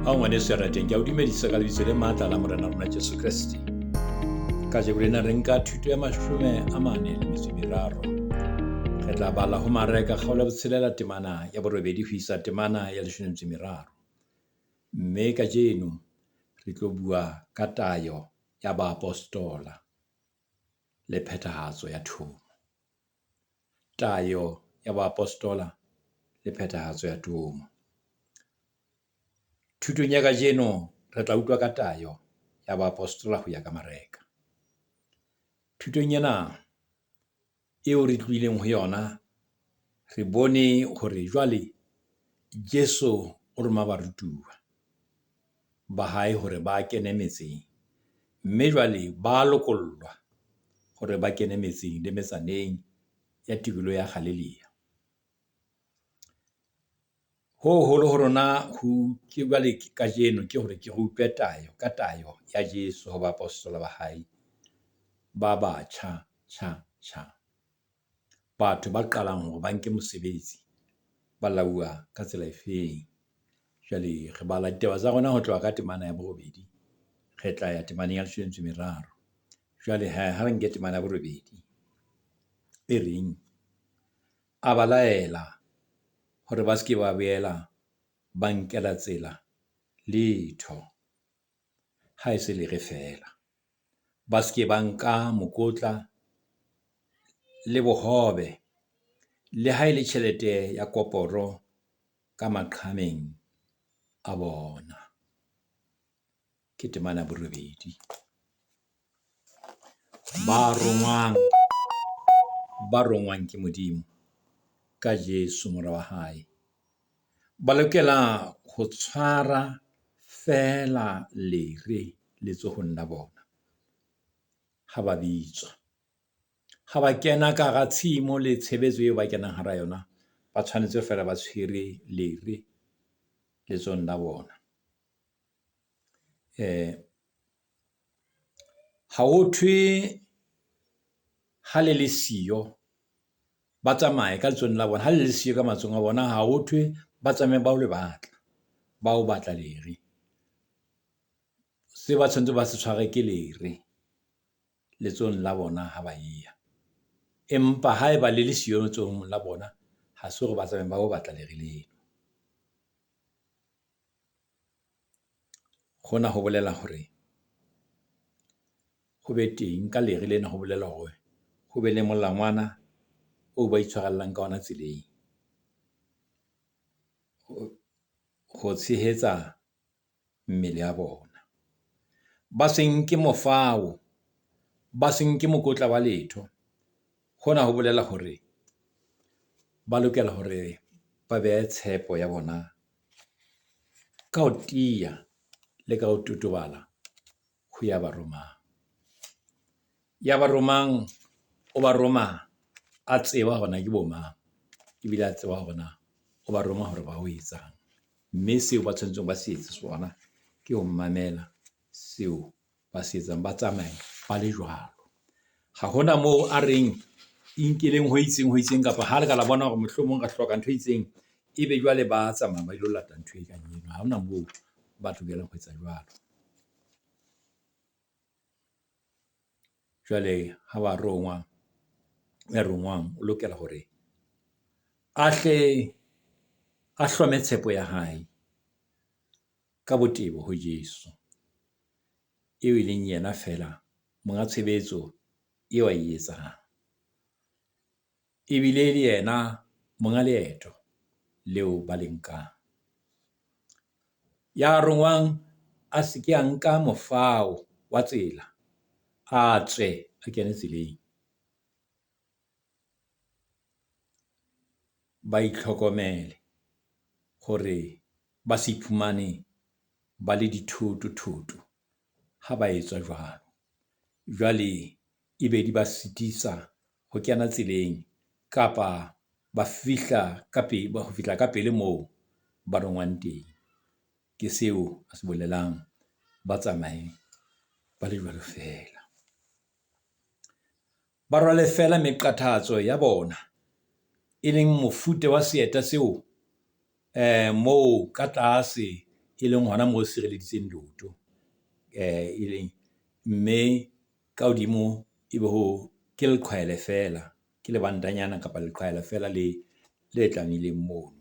Ao ngwaneso ya rateng, ke a o dumedisa ka lebitso le matla la Morena rona Jesu Kreste. Kajeko lena re nka thuto ya 43. Re tla bala ho Mareka kgaolo ya botshelela temana ya borobedi ho isa temana ya 13. Mme kajeno re tlo bua ka tayo ya baapostola le phethahatso ya thomo. Tayo ya baapostola le phethahatso ya tomo. Thutong ya kajeno re tla utlwa ka tayo ya baapostola ho ya ka Mareka. Thutong ena eo re tlohileng ho yona, re bone hore jwale Jesu o roma barutuwa ba hae hore ba kene metseng. Mme jwale ba lokollwa hore ba kene metseng le metsaneng ya tikoloho ya Galilea. Ho hoholo ho rona ho ke jwale kajeno ke hore ke re utlwe tayo ka tayo ya Jesu ho baapostola ba hae ba batjha tjha tjha. Batho ba qalang hore ba nke mosebetsi, ba lauwa ka tsela efeng. Jwale re bala ditaba tsa rona ho tloha ka temana ya borobedi, re tla ya temaneng ya 13. Jwale hee, ha re nke temana ya borobedi e reng, a ba laela hore ba se ke ba boela ba nkela tsela letho, ha e se lere feela. Ba se ke ba nka mokotla le bohobe, le ha e le tjhelete ya koporo ka maqhameng a bona. Ke temana ya borobedi. Ba rongwang, ba rongwang ke Modimo ka Jesu mora wa hae. Ba lokela ho tshwara feela lere letsohong la bona ha ba bitswa. Ha ba kena ka hara tshimo le tshebetso eo ba kenang hara yona, ba tshwanetse feela ba tshwere lere letsohong la bona. Ha ho thwe ha le le siyo, ba tsamaye ka letsohong la bona. Ha le le siyo ka matsohong a bona, ha ho thwe ba tsamaye ba o le batla, ba o batla lere. Se ba tshwanetse ba se tshware ke lere letsohong la bona ha ba eya. Empa haeba le le siyo letsohong la bona, ha se hore ba tsamaye ba o batla lere leno. Hona ho bolela hore ho be teng ka lere lena, ho bolela hore ho be le molangwana oo ba itshwarellang ka ona tseleng. Ho tshehetsa mmele ya bona. Ba se nke mofao, ba se nke mokotla wa letho. Hona ho bolela hore ba lokela hore ba behe tshepo ya bona ka ho tiya le ka ho totobala ho ya ba romang. Ya ba romang, o ba roma a tseba hore na ke bo mang, ebile a tseba hore na o ba roma hore ba o etsang. Mme seo ba tshwanetseng ba se etse sona ke ho mamela seo ba se etsang, ba tsamaye ba le jwalo. Ha hona moo a reng inkeleng ho itseng ho itseng kapa ha le ka la bona hore mohlomong re hloka ntho e itseng, ebe jwale ba tsamaya ba ilo lata ntho e kang eno. Ha hona moo ba lokelang ho etsa jwalo. Jwale ha ba rongwa, ya rongwang o lokela hore a hle a hlome tshepo ya hae ka botebo ho Jesu, eo e leng yena feela monga tshebetso eo ae etsang. Ebile le yena monga leeto leo ba le nkang. Ya rongwang a se ke a nka mofao wa tsela, a tswe a kene tseleng. Ba itlhokomele hore ba se iphumane ba le dithoto thoto ha ba etswa jwalo. Jwale ebe di ba sitisa ho kena tseleng kapa ba fihla ka ho fihla ka pele moo ba rongwang teng. Ke seo a se bolelang, ba tsamaye ba le jwalo feela. Ba rwale feela meqathatso ya bona, e leng mofuta wa seeta seo moo ka tlase E leng hona moo sireleditseng leoto. E leng mme ka hodimo ebe ho ke leqhwele feela, ke lebantanyana kapa leqhwaela feela le tlamehileng mono.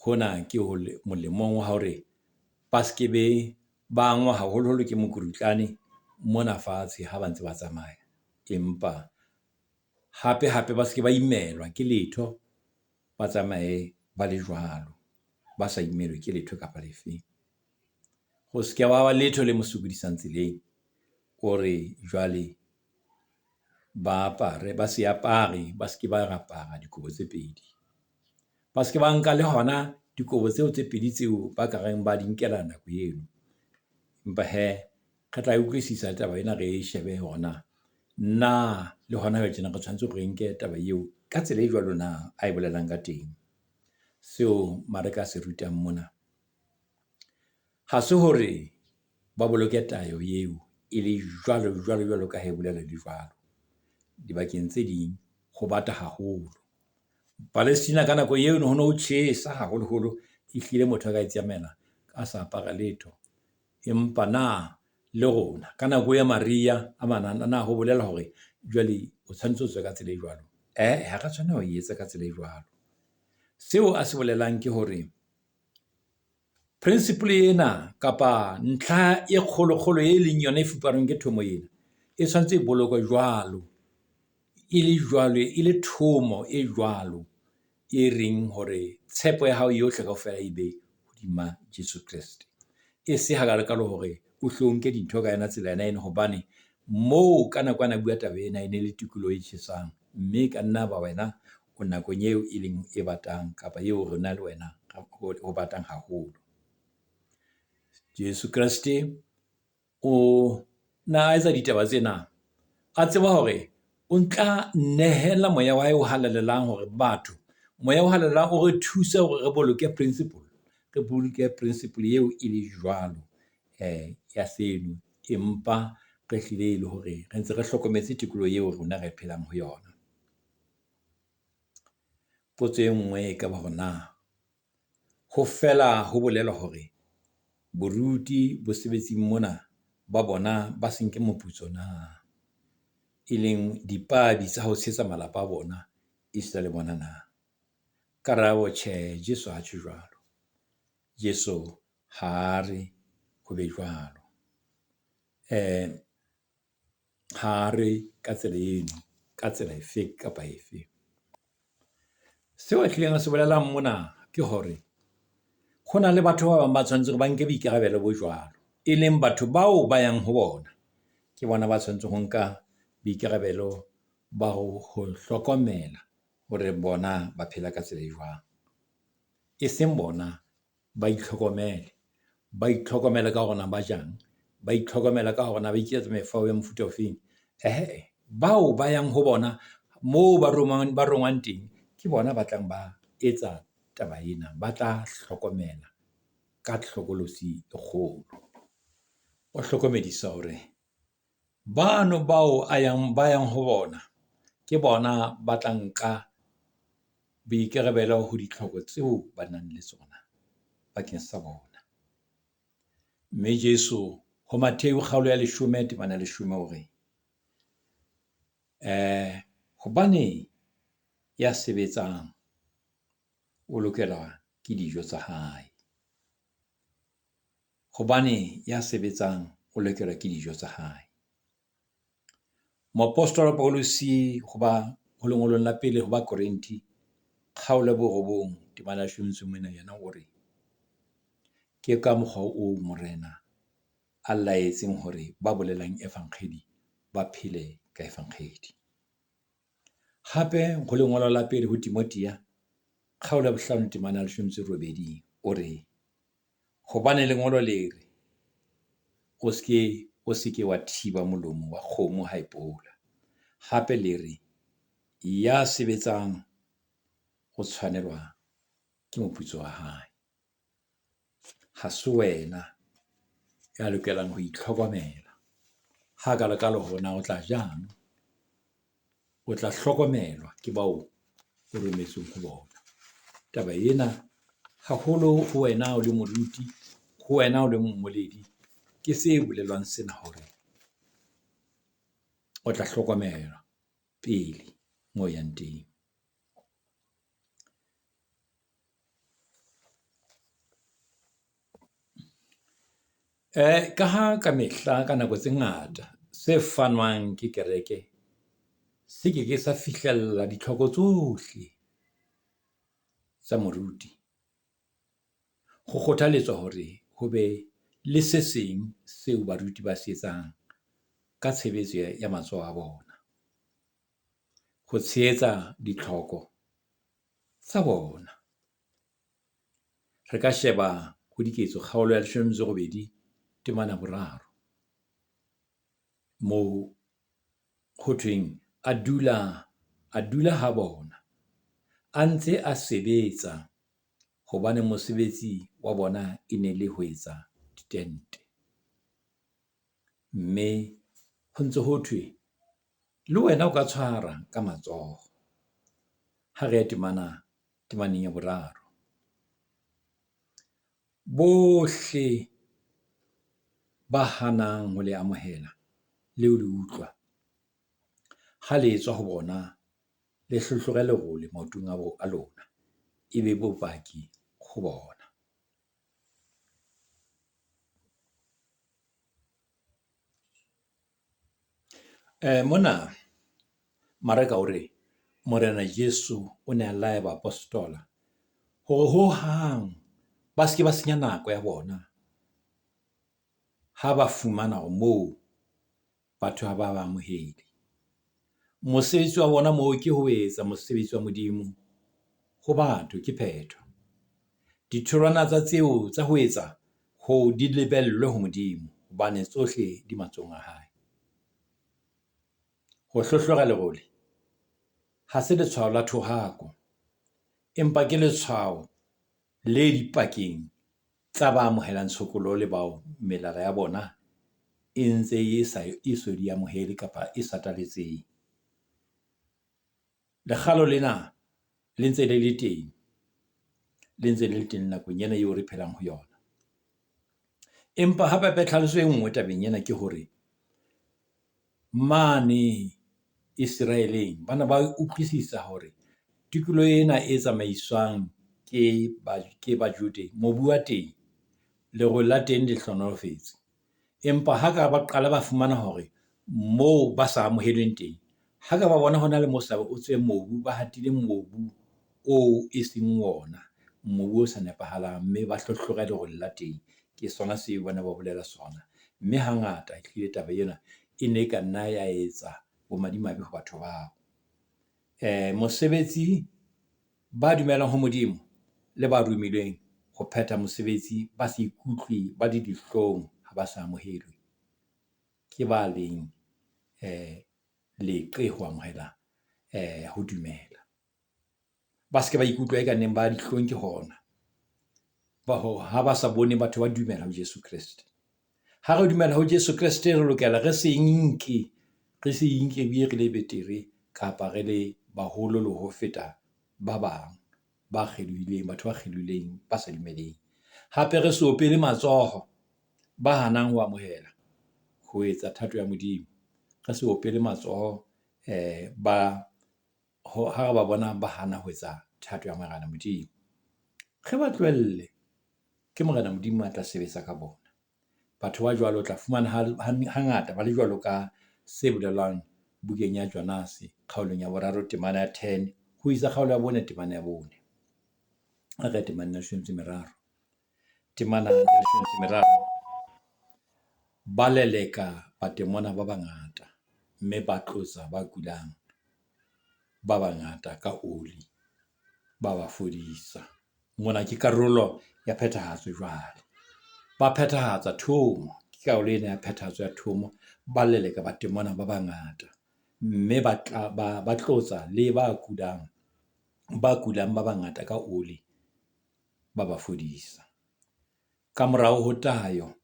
Hona ke ho molemong wa hore ba skebe ba angwa haholoholo ke mokurutlane mona fatshe ha ba ntse ba tsamaya. Empa hape hape ba se ke ba imelwa ke letho, ba tsamaye ba le jwalo, ba sa imelwe ke letho kapa lefeng. Ho se ke wa ba letho le mo sokodisang tseleng. O re jwale ba apare, ba se apare, ba se ke ba apara dikobo tse pedi. Ba se ke ba nka le hona dikobo tseo tse pedi tseo ba ka reng ba di nkela nako eno. Empa hee re tla e utlwisisa taba ena, re e shebe hore na na le hona tjena re tshwanetse hore re nke taba eo ka tsela e jwalo na ae bolelang ka teng. Seo Mareka a se rutang mona, ha se hore ba boloke tayo eo e le jwalo jwalo jwalo ka ha e bolela le jwalo. Dibakeng tse ding ho bata haholo. Palestina ka nako eno ho no ho tjhesa haholoholo. Ehlile motho a ka itsamaela a sa apara letho. Empa na le rona ka nako ya mariha a manana, na ho bolela hore jwale o tshwanetse o tswe ka tsela e jwalo? Eh-eh, ha ra tshwanela ho e etsa ka tsela e jwalo. Seo a se bolelang ke hore principle ena kapa ntlha e kgolo-kgolo e leng yona e fuperweng ke thomo ena, e tshwanetse e bolokwe jwalo. E le jwalo, e le thomo e jwalo e reng hore tshepo ya hao yohle kaofela e be hodima Jeso Kreste. E se hakalokalo hore o hlo nke dintho ka yona tsela yona eno, hobane moo ka nako ana a bua taba ena e ne le tikoloho e tjhesang. Mme e ka nna ba wena o nakong eo e leng e batang kapa eo rona le wena ho batang haholo. Jeso Kreste o na etsa ditaba tsena, a tseba hore o ntla nehela moya wa hae o halalelang hore batho, moya o halalelang o re thuse hore re boloke principle, re boloke principle eo e le jwalo ya seno. Empa re hlile e le hore re ntse re hlokometse tikoloho eo rona re phelang ho yona. Potso e nngwe ekaba hore na ho fela ho bolela hore boruti bosebetsing mona ba bona ba se nke moputso na? E leng dipabi tsa ho tshehetsa malapa a bona esita le bona na? Karabo, tjhe, Jeso ha tjho jwalo. Jeso ha re ho be jwalo. Ha re ka tsela eno, ka tsela efe kapa efe. Seo a hlileng a se bolelang mona ke hore ho na le batho ba bang ba tshwanetse hore ba nke boikarabelo bo jwalo. E leng batho bao ba yang ho bona, ke bona ba tshwanetseng ho nka boikarabelo ba ho hlokomela hore bona ba phela ka tsela e jwang. E seng bona ba itlhokomele, ba itlhokomele ka hore na ba jang, ba itlhokomela ka hore na ba iketsetsa mefao ya mofuta ofeng. Eh-eh, bao ba yang ho bona moo ba ba rongwang teng, ke bona ba tlang ba etsa taba ena. Ba tla hlokomela ka hlokolosi e kgolo. O hlokomedisa hore bano bao a yang, ba yang ho bona ke bona ba tla nka boikarabelo ho ditlhoko tseo ba nang le tsona bakeng sa bona. Mme Jeso ho Mattheu kgaolo ya leshome temana ya leshome o re, hobane ya sebetsang o lokelwa ke dijo tsa hae. Hobane ya sebetsang o lokelwa ke dijo tsa hae. Moapostola Pauluse hoba ho lengolong la pele ho Bakorinthe, kgaolo ya borobong temana ya leshome le mene yena o re, ke ka mokgwa oo Morena a laetseng hore ba bolelang efankgedi ba phele ka efankgedi. Hape ho lengolo la pele ho Timothea, kgaolo ya bohlano temana ya leshome metso e robedi o re, hobane lengolo le re, o se ke wa thiba molomo wa kgomo ha e pola. Hape le re, ya sebetsang o tshwanelwa ke moputso wa hae. Ha se wena ya lokelang ho itlhokomela hakalokalo hore na o tla jang, o tla hlokomelwa ke bao o rometsweng ho bona. Taba ena. Haholo ho wena o le moruti, ho wena o le mmoledi. Ke se bolelwang sena hore o tla hlokomelwa pele moo o yang teng. Ka ha kamehla ka nako tse ngata se fanwang ke kereke se keke sa fihlella ditlhoko tsohle tsa moruti. Ho kgothaletswa hore ho be le se seng seo baruti ba se etsang ka tshebetso ya matsoho a bona, ho tshehetsa ditlhoko tsa bona. Re ka sheba ho Diketso kgaolo ya leshome le metso e robedi temana ya boraro. Moo ho thweng a dula, a dula ha bona a ntse a sebetsa hobane mosebetsi wa bona e ne le ho etsa ditente. Mme ho ntso ho thwe le wena o ka tshwara ka matsoho. Ha re ye temana, temaneng ya boraro. Bohle ba hanang ho le amohela le ho le utlwa, ha le etswa ho bona, le hlohlore lerole maotong a lona, e be bopaki ho bona. Mona Mareka o re, Morena Jesu o ne a laya baapostola hore hohang ba se ke ba senya nako ya bona ha ba fumana hore moo batho ha ba ba amohele. Mosebetsi wa bona moo ke ho etsa mosebetsi wa Modimo ho batho, ke phetho. Ditholwana tsa tseo tsa ho etsa hoo di lebellwe ho Modimo hobane tsohle di matsohong a hae. Ho hlohlora lerole ha se letshwao la thohako, empa ke letshwao le dipakeng tsa ba amohelang tshokoloho le bao melala ya bona e ntse e sa e so di amohele kapa e sataletseng. Lekgalo lena le ntse le le teng, le ntse le le teng nakong ena eo re phelang ho yona. Empa hape hape tlhaloso e nngwe tabeng ena ke hore mane Iseraeleng bana ba utlwisisa hore tikoloho ena e tsamaiswang ke ke Bajude, mobu wa teng, lerole la teng le hlohonolofetse. Empa ha ka ba qala ba fumana hore moo ba sa amohelweng teng, ha ka ba bona hona le mo sa mobu, ba hatile mobu oo e seng ona, mobu o sa nepahalang. Mme ba hlohlore lerole la teng. Ke sona seo bana ba bolela sona. Mme hangata ehlile taba ena e ne e ka nna ya etsa bomadimabe ho batho bao. Mosebetsi ba dumelang ho Modimo le ba romilweng ho phetha mosebetsi, ba se ikutlwe ba le dihlong ha ba sa amohelwe. Ke ba leng leqe ho amohela ho dumela. Ba se ke ba ikutlwa eka neng ba dihlong ke hona. Ba ha ba sa bone batho ba dumela ho Jesu Kreste. Ha re dumela ho Jesu Kreste, re lokela re se nke, re se inke ebile re le betere kapa re le baholo le ho feta ba bang ba kgelohileng, batho ba kgelohileng, ba sa dumeleng. Hape re se opele matsoho ba hanang ho amohela ho etsa thato ya Modimo. Re se opele matsoho ba ha re ba bona ba hana ho etsa thato ya Morena Modimo. Re ba tlohelle, ke Morena Modimo a tla sebetsa ka bona. Batho ba jwalo o tla fumana hangata ba le jwalo ka se bolelwang bukeng ya Jonase kgaolong ya boraro temana ya ten ho isa kgaolo ya bone temana ya bone. A re temana ya leshome e metso e meraro. Temana ya leshome e metso e meraro. Ba leleka batemona ba bangata mme ba tlotsa ba kulang ba bangata ka oli, ba ba fodisa. Mona ke karolo ya phethahatso jwale. Ba phethahatsa thomo, ke karolo ena ya phethahatso ya thomo. Ba leleka batemona ba bangata mme ba tla ba tlotsa le ba kulang, ba kulang ba bangata ka oli, ba ba fodisa. Ka morao ho tayo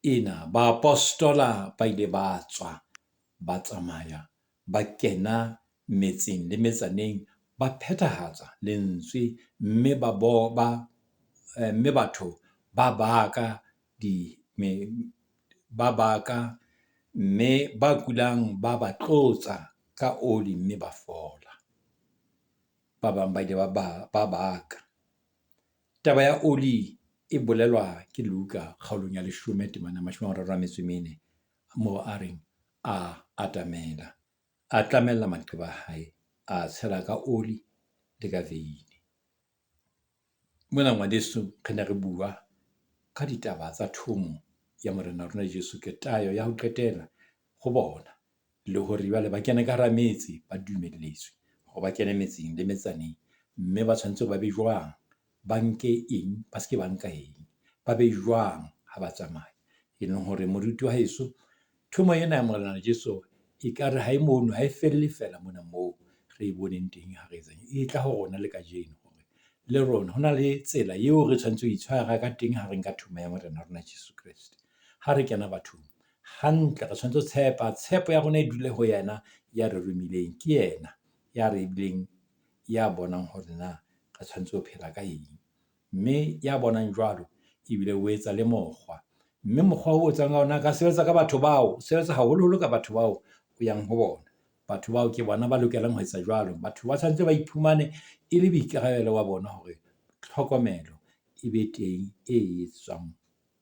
ena, baapostola ba ile ba tswa, ba tsamaya, ba kena metseng le metsaneng, ba phethahatsa lentswe mme ba ba. mme batho ba baka di ba baka, mme ba kulang ba ba tlotsa ka oli mme ba fola. Ba bang ba ile ba baka. Taba ya oli e bolelwa ke Luka kgaolong ya leshome temana ya 34 moo a reng, a atamela, a tlamella maqeba a hae, a tshela ka oli le ka veini. Mona ngwaneso re ne re bua ka ditaba tsa thomo ya Morena rona Jesu ke tayo ya ho qetela ho bona. Le hore jwale ba kene ka hara metse, ba dumelletswe hore ba kene metseng le metsaneng. Mme ba tshwanetse ba be jwang, ba nke eng, ba seke ba nka eng, ba be jwang ha ba tsamaya. E leng hore moruti wa heso, thomo ena ya Morena Jesu ekare ha e mono, ha e felle feela mona moo re boneng teng ha re etsang. E tla ho rona le kajeno hore le rona hona le tsela eo re tshwanetse ho itshwara ka teng ha re nka thomo ya Morena wa rona Jesu Kreste. Ha re kena bathong hantle, re tshwanetse ho tshepa, tshepo ya rona e dule ho yena ya re romileng. Ke yena ya re bileng ya bonang hore na re tshwanetse ho phela ka eng. Mme ya bonang jwalo ebile o etsa le mokgwa. Mme mokgwa oo etsang ka ona, a ka sebetsa ka batho bao, sebetsa haholoholo ka batho bao o yang ho bona. Batho bao ke bona ba lokelang ho etsa jwalo. Batho ba tshwanetse ba iphumane e le boikarabelo ba bona hore tlhokomelo e be teng e etswang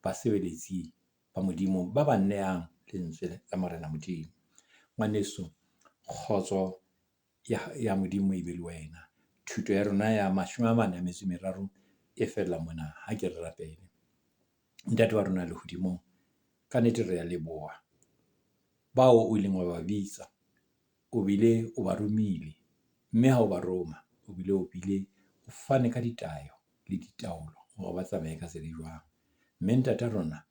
basebeletsi ba Modimo ba ba nehang lentswe la Morena Modimo. Ngwaneso, kgotso ya Modimo e be le wena. Thuto ya rona ya 43 e fella mona. Ha ke re rapele. Ntate wa rona ya lehodimong, kannete re a leboha. Bao o ileng wa ba bitsa, o bile o ba romile. Mme ha o ba roma, o bile o bile o fane ka ditayo le ditaolo hore ba tsamaye ka tsela e jwang. Mme ntata rona,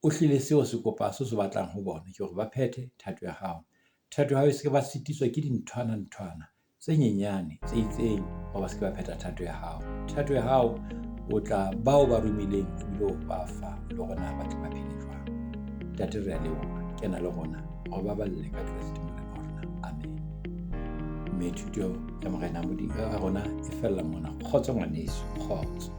o hlile seo se kopang, seo se batlang ho bona ke hore ba phethe thato ya hao. Thato ya hao e se ke ba sitiswa ke dinthwana nthwana tse nyenyane tse itseng hore ba se ke ba phetha thato ya hao. Thato ya hao o tla bao ba romileng ebile o ba fa le hore na ba tle ba phele jwang. Ntate, re a leboha. Kena le rona, o baballe ka Kreste Morena wa rona. Amen. Mme thuto ya Morena Modimo ya rona e fella mona. Kgotso ngwaneso, kgotso.